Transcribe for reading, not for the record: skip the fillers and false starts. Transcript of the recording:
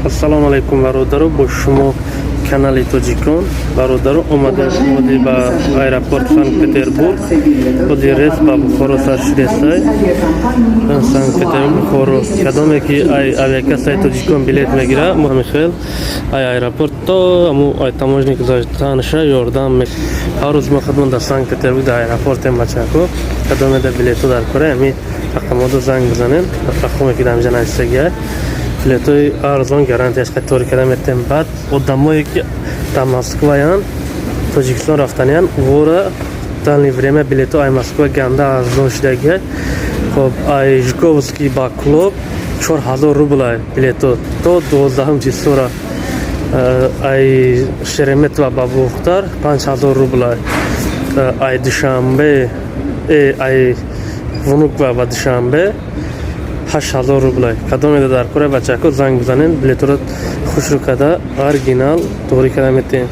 Ассалому алайкум, бародаро, бо шумо канали Тоҷикон. Бародаро, омада оди ба аэропорт Санкт Петербург, оди рейс ба Бухоро сар шудесай. Санкт Петербург, Бухоро. Кадоме ки ай авиакассаи Тоҷикон билет мегира, мо ҳамихел ай аэропорт то аму ай таможни гузаштанаша ёрдам. Ҳар рӯз мо худмон дар Санкт Петербург дар аэропортем. Бачако, кадоме да билетҳо дар кора, ами рақамҳоро занг бизанен, рақаме ки дар инҷа нависагиай. Билетҳои арзон, гарантияш қатори карда метем. Баъд одамое ки дар Москваян, Тоҷикистон рафтаниян, вора данный время билетҳо ай Москва ганда арзон шудагиай. Хоб, ай Жуковский ба Кӯлоб 4000 рублай билетҳо то 12-ум числора, ай Шереметьево ба Бохтар 5000 рублай, ай Душанбе, ай Внуково ба Душанбе 8000 рублай. Кадоме дар кора, бачако, занг бизанен, билетҳоро хушрӯ карда, оригинал тоғрӣ карда метем.